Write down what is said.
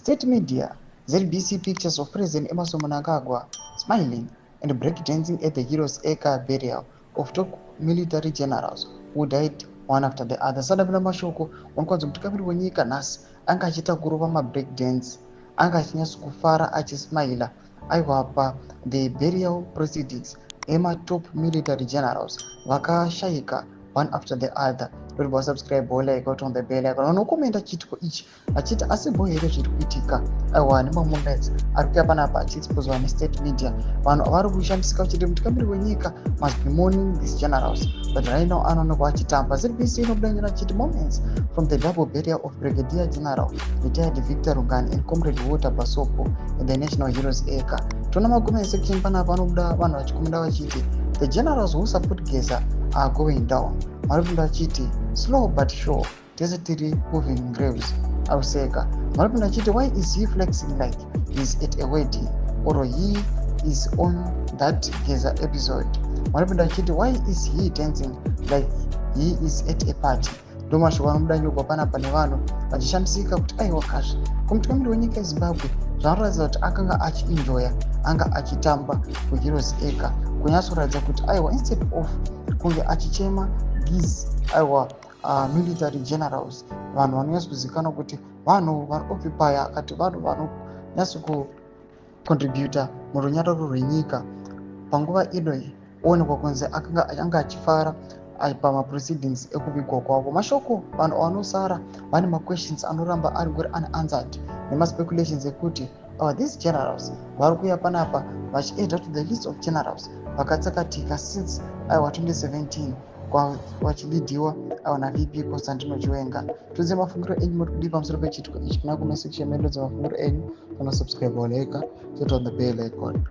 State media, ZBC pictures of President Emmerson Mnangagwa smiling and breakdancing at the Heroes Acre burial of top military generals who died one after the other. Sadabila mashoko wanakwanza mtukabiri wenyika nasi anga achita kurova mabreakdance anga achinyatso kufara achismaila aiwapa the burial proceedings top military generals vakashayika one after the other. Don't subscribe like on the bell icon unokomenda chitiko ichi achita asibo here zviri kuitika aiwa nemamoments ari kuuya panapa achiexposwa nestate media. Vanhu vari kushandisika vachiti mutungamiri wenyika must be mourning these generals, but right now anoonekwa achitamba. ZBC inobudanyira achiti moments from the double burial of Brigadier General retired Victor Rugani and Comrade Walter Basopo in the National Heroes Acre. Tona magumeni section panapa anobuda vanhu vachikomenda vachiti the generals who support Geza are going down. Maripinda achiti slow but sure, tiri moving graves. Auseka Maripinda achiti why is he flexing like he's at a wedding or he is on that Geza episode? Maripinda achiti why is he dancing like he is at a party? Ndomashoko anobudanyurwa panapa nevanhu vachishandisika kuti aiwa kasha kumutungamiri wenyika yeZimbabwe zvanoratidza kuti akanga achienjoya anga achitamba kuHeroes Acre kunyatsoratidza kuti aiwa instead of kunge achichema these aiwa military generals, vanhu vanonyatsozivikanwa kuti vanhu vanoocupya akati vanhu vanonyatsokucontributa murunyararo rwenyika. Panguva inoyi oonekwa kunzi anga achifara pamaproceedings ekuvigwa kwavo. Mashoko vanhu vanosara vane maquestions anoramba ari ngori unanswered nemaspeculations ekuti these generals vari kuuya panapa vachiadd to the list of generals vakatsakatika since 2017 vachilidiwa naVP Constantino Chiwenga. Tudze mafungiro enyu muri kudii pamusoro pechitiko ichi. Kuna kuma section medo dzamafungiro enyu, kana subscribe like, hit on the bell icon.